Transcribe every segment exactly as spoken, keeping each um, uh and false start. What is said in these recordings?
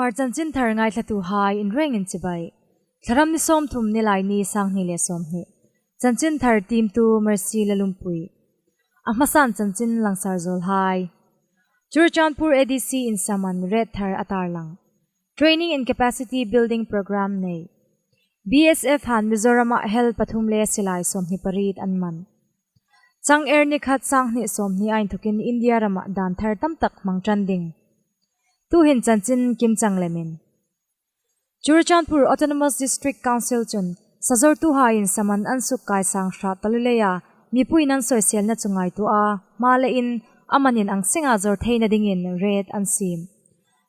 Hmar chanchinthar ngaithlatuhai inrengin chibai. Thlaram ni sawmthum, Nilaini, sanghni le sawmhni. Chanchinthar tiemtu Mercy Lalungpui. A hmasan chanchin langsar zawlhai. Churachandpur A D C insaman rate thar a tarlang. Training and Capacity Building Programme nei. B S F han Mizorama hel pathum le silai sawmhni pariet an man. Chang er ni khat, sanghni sawmhni a inthokin India rama dan thar tamtak hmang ṭan ding. Tuhin chanchin kimchang lemin. Churachandpur Autonomous District Council chun sazortuhaiin saman an suk kaisang hrat taluo leia mipuiin an sawiselna chu ngaituoa hma leiin amanin ang senga zawr theina dingin rate an siem.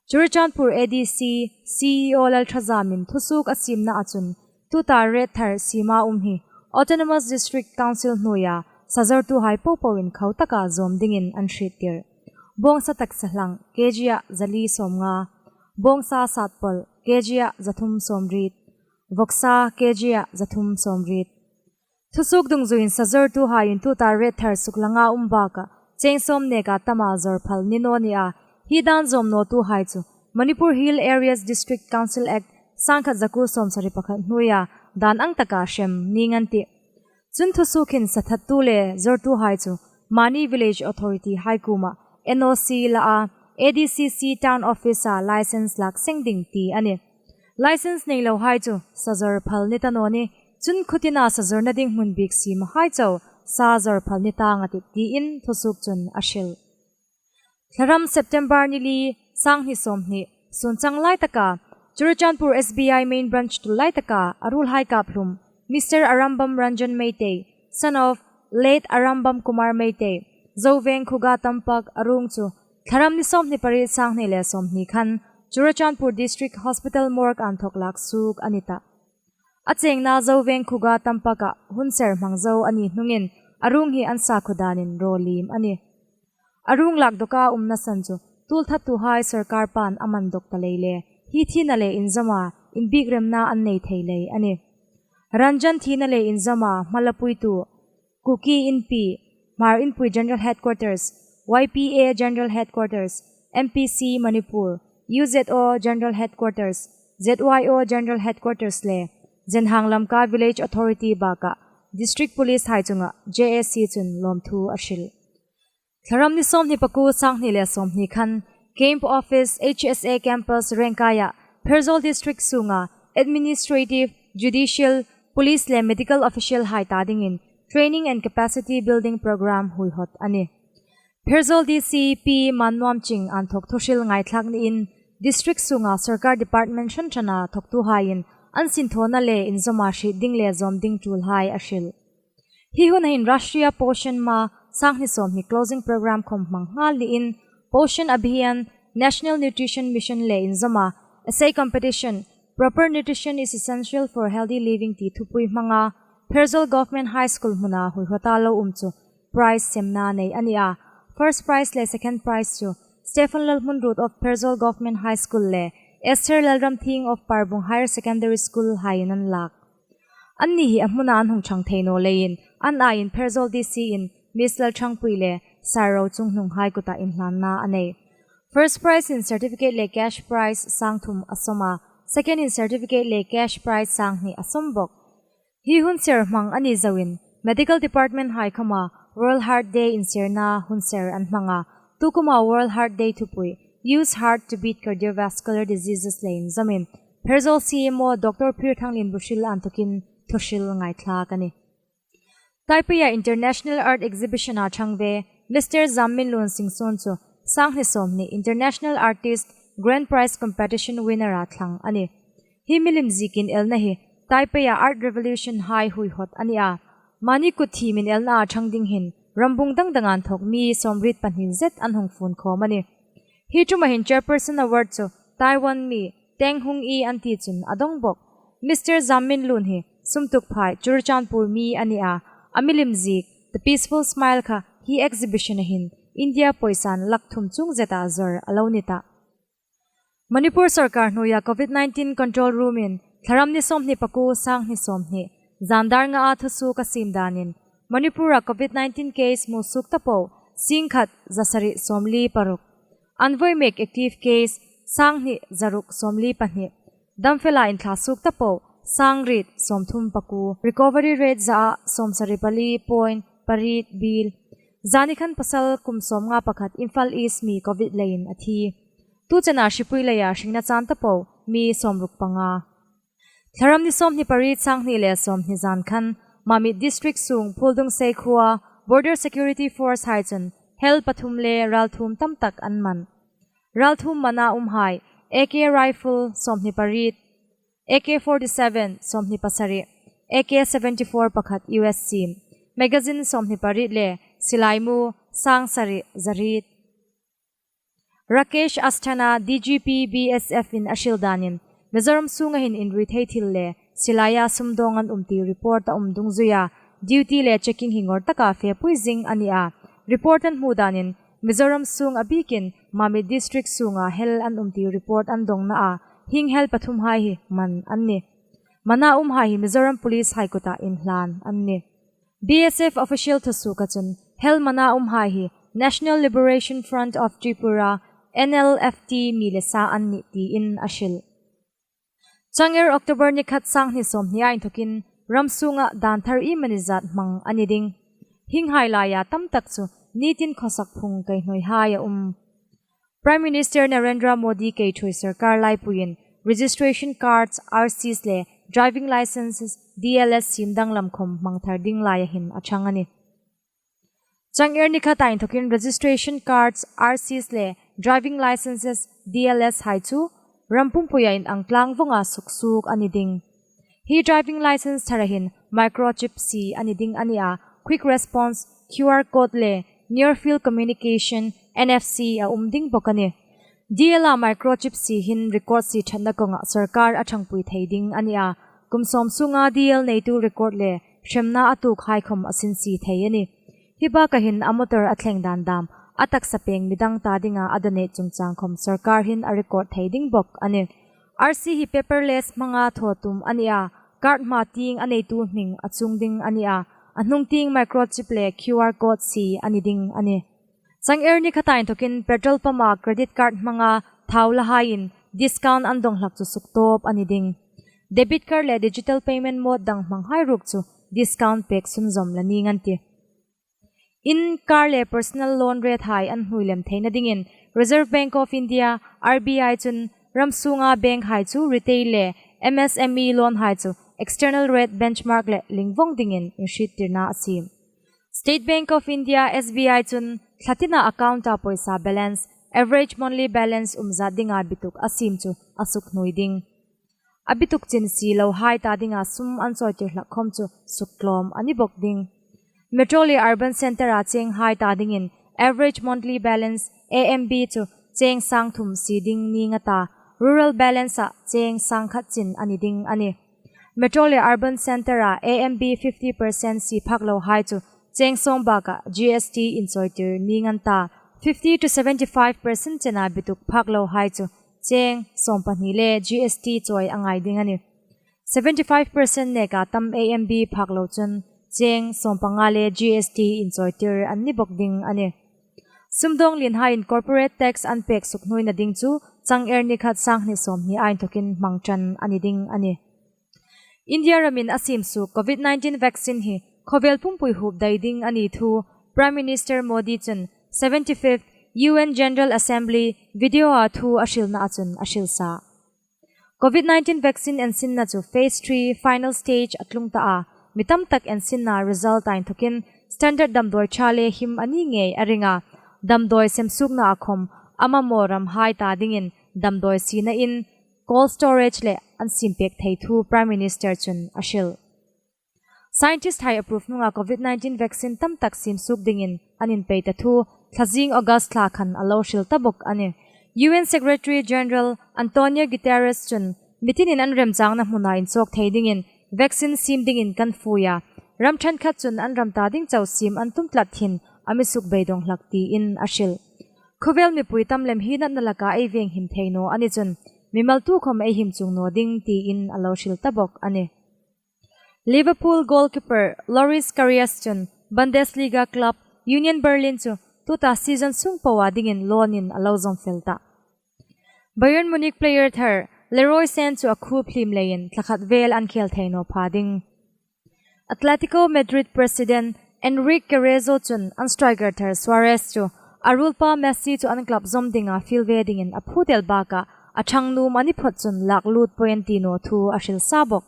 Churachandpur A D C C E O Lalṭhazamin thusuok a siemnaa chun tuta rate thar siema um hi Autonomous District Council hnuoia sazortuhai popoin khau taka zawm dingin an hriettir. Bawngsa taksa hlang K G-a zali sawmnga, bawngsa satpawl K G-a zathum sawmriet, vawksa K G-a zathum sawmriet. Thusuok dungzuiin sazortuhaiin tuta rate thar suklanga um bakah cheng sawm neka tama zawr phal ni naw nia, hi dan zawm nawtuhai chu Manipur Hill Areas District Council Act sangkhat zakuo sawmsari pakhat hnuoia dan ang taka hrem ning an tih. Chun thusuok hin sathattu le zawrtuhai chu mani village authority hai kuoma N O C laa A D C C town office-a license lak seng ding ti a nih. License nei lohai chu sazawr phal ni ta naw ni, chun khutina sazawrna ding hmun bik siemhai chau sazawr phal ni tang a tih tiin thusuok chun a hril. Thlaram September ni li, sanghni sawmhni, sunchang lai taka Churachandpur S B I main branch tul lai taka a ruolhai kap hlum Mister Arambam Ranjan Meitei, son of late Arambam Kumar Meitei, Zoveng Khuga Tampak a ruong chu Thlaram ni sawmhni pariet, sanghni le sawmhni khan Churachandpur District Hospital morgue-a inthawk lak suok a ni tah. A chengna Zoveng Khuga Tampaka hun ser hmang zo a ni hnungin a ruong hi an sakhuo danin raw liem a nih. A ruong lak dawka umna san chu tuolthattuhai sawrkar pan a man dawk ta lei le hi thina le inzawma inbikremna an nei thei lei a nih. Ranjan thina le inzawma hmalapuitu Kuki Inpi, Hmar Inpui General Headquarters, Y P A General Headquarters, M P C Manipur, U Z O General Headquarters, Z Y O General Headquarters le Zenhang Lamka Village Authority bakah District Police hai chunga J A C chun lawmthu a hril. Thlaram ni sawmhni pakuo, sanghni le sawmhni khan Camp Office H S A Campus Rengkaia Pherzawl District sunga Administrative, Judicial, Police le Medical Official hai ta dingin Training and Capacity Building Programme huihawt a nih. Pherzawl D C Pi Mannuamching a inthawk thuhril ngaithlak niin district sunga sawrkar department hran hrana thawktuhaiin an sinthawna le inzawma hriet ding le zawm ding tulhai a hril. Hi huna hin Rashtriya Poshan Maah sanghni sawmhni closing programme khom hmang nghal niin Poshan Abhiyan, National Nutrition Mission le inzawma essay competition, Proper Nutrition is Essential for Healthy Living ti thupui hmanga Pherzawl Government High School hmuna huihawta lo um chu prize semna nei a nih a. First prize le second prize chu Stephen Lalhmunruot of Pherzawl Government High School le Esther Lalramthieng of Parbung Higher Secondary School haiin an lak. Anni hi a hmuna an hung ṭhang thei naw leiin an aiin Pherzawl D C-in Miss Lalṭhangpui le Sir Rochunghnung hai kuta inhlanna a nei. First prize-in certificate le cash prize sangthum a sawm a, second-in certificate le cash prize sanghni a sawm bawk. Hi hun ser hmang a ni zoin Medical Department hai khoma World Heart Day inserna hun ser an hmang a, tukuma World Heart Day thupui Use Heart to Beat Cardiovascular Diseases le inzawmin Pherzawl C M O Doctor Phirthanglien Buhril a inthawkin thuhril ngaithlak a nih. Taipeiya International Art Exhibition-a ṭhang ve Mister Zamminlun Singson chu sanghni sawmhni International Artist Grand Prize Competition winner-a thlang a nih. Hi milim ziekin elna hi Taipeiya Art Revolution hai huihawt a nih a. Mani kut thiemin elnaa ṭhang ding hin rambung dang danga inthawk mi sawmriet pahni zet an hung fun khawm a nih. Hi ṭuma hin Chairperson Award chu Taiwan mi Teng Hung Yi an ti chun a dong bawk. Mister Zamminlun hi sumtukphai Churachandpur mi a nih a, a milim ziek The Peaceful Smile kha hi exhibition-a hin India poisan lak thum chung zeta zawr a lo ni tah. Manipur sawrkar hnuoia Covid nineteen Control Room-in Thlaram ni sawmhni pakuo, sanghni sawmhni, zan dar ngaa thusuok a siem danin Manipur-a Covid nineteen case hmusuok ta po singkhat zasari sawmli paruk. An voi mek active case Sanghni zaruk sawmli pahni. Damfela inthla suok ta po, sangriet sawmthum pakuo. Recovery rate zaa sawmsari pali point pariet biel. Zanikhan pasal kum sawmnga pakhat Imphal East mi Covid leiin a thi. Tu chena hripui leia hringna chan ta po mi sawmruk panga. Thlaram ni sawmhni pariet, sanghni le sawmhni zan khan Mamit District sung Phuldungsei khuoa Border Security Force hai chun hel pathum le ralthuom tam tak an man. Ralthuom mana umhai A K rifle sawmhni pariet, A K forty-seven sawmhni pasari, A K seventy-four pakhat U S siem, magazine sawmhni pariet le silai mu sangsari zariet. Rakesh Asthana, D G P B S F in a hril danin, Mizoram sunga hin inrui thei thil le silaia sumdawng an um ti report a um dungzuia duty le checking hi ngawr taka fepui zing a ni a. Report an hmu danin, Mizoram sung a bikin Mamit District sunga hel an um ti report an dawngna a, hieng hel pathum hai hi man an nih. Mana umhai hi Mizoram Police hai kuta inhlan an nih. B S F official thusuoka chun hel mana umhai hi National Liberation Front of Tripura, N L F T mi le sa an nih tiin a hril. Changer October ni khat, sanghni sawmhni a inthokin ram sunga dan thar iemani zat hmang a ni ding. Hienghai laia tam tak chu nitin khawsak phung kaihnawi hai a um. Prime Minister Narendra Modi keiṭhuoi sawrkar laipuiin registration cards, R Cs le driving licenses, D L S siem danglam khawm hmang thar ding laia hin a ṭhang a nih. Changer ni khata inthokin registration cards, R Cs le driving licenses, D L S hai chu ram pumpuia inang tlang vawnga suksuok a ni ding. Hi driving license thara hin microchip sie a ni ding a ni a, quick response, Q R code le near field communication, N F C a um ding bawk a nih. D L a microchip sie hin record sie ṭhatna kawnga sawrkar a ṭhangpui thei ding a ni a, kum sawm sunga D L neitu record le hremna a tuokhai khawm a sin sie thei a nih. Hi baka hin a motor a thleng dan dam, a taksa peng midang ta dinga a donate chungchang khawm sawrkar hin a record thei ding bawk a nih. R C hi paperless hmanga thaw tum a ni a, card hma tieng a neitu hming a chuong ding a ni a, a hnung tieng microchip le Q R code sie a ni ding a nih. Changer ni khata inthokin petrol pumpa credit card hmanga thau lahaiin discount an dawng hlak chu suktawp a ni ding. Debit card le digital payment mode dang hmanghai ruok chu discount pek sunzawm la ning an tih. In, car le personal loan rate hai an hnuoi lem theina dingin Reserve Bank of India, R B I chun ram sunga bank hai chu retail le M S M E loan hai chu external rate benchmark le lingvawng dingin inhriettirna a siem. State Bank of India, S B I chun thlatina account-a pawisa balance, average monthly balance umzat dinga bituk a siem chu a sukhnuoi ding. A bituk chin sie lohai ta dinga sum an chawitir hlak khawm chu suktlawm a ni bawk ding. Metro le urban centre-a chenghai ta dingin average monthly balance, A M B chu cheng sang thum sie ding ning a ta, rural balance-a cheng sang khat chin a ni ding a nih. Metro le urban centre-a A M B fifty percent sie phak lohai chu cheng sawm baka G S T inchawitir ning an ta, fifty to seventy-five percent chena bituk phak lohai chu cheng sawm pahni le G S T chawi a ngai ding a nih. Seventy-five percent neka tam A M B phak lo chun cheng sawm panga le G S T inchawitir an ni bawk ding a nih. Sumdawng lienhaiin corporate tax an pek sukhnuoina ding chu Changer ni khat, sanghni sawmhni a inthokin hmang ṭan a ni ding a nih. India ramin a siem suok Covid nineteen vaccine hi khawvel pumpui huop dai ding a ni thu Prime Minister Modi chun seventy-fifth U N General Assembly video-a thu a hrilna a chun a hril sa. Covid nineteen vaccine ensinna chu phase three final stage a tlung ta a, mi tam tak ensinna result a inthokin standard damdawi ṭha le him a ni ngei a ring a, damdawi semsuokna a khawm a mamaw ramhai ta dingin damdawi siena in cold storage le an siem pek thei thu Prime Minister chun a hril. Scientist hai approve hnunga Covid nineteen vaccine tam tak siem suok dingin an inpei ta thu thlazing August thla khan a lo hril ta bawk a nih. U N Secretary General Antonio Guterres chun mitinin an remchangna hmuna inchawk thei dingin vaccine siem dingin kan fui a, ram ṭhenkhat chun an ram ta ding chau siem an tum tlat hin a mi sukbeidawng hlak tiin a hril. Khawvel mipui tam lem hi natna laka ei veng him thei naw a ni chun mimal tu khawm ei him chuong naw ding tiin a lo hril ta bawk a nih. Liverpool goalkeeper Loris Karius chun Bundesliga club Union Berlin chu tuta season sung poa dingin loan-in a lo zawm fel ta. Bayern Munich player thar Leroy Sane chu a khup hlim leiin thla khat vel an khel thei naw pha ding. Atletico Madrid president Enrique Cerezo chun an striker thar Suarez chu a ruolpa Messi chu an club zawm dinga fiel ve dingin a phut el bakah a ṭhang nuom a ni phawt chun lak lut poi an ti naw thu a hril sa bawk.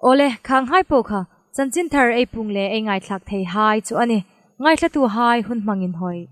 Awle, khanghai po kha chanchin thar ei puong le ei ngaithlak thei hai chu a nih. Ngaithlatuhai hun hmang inhawi.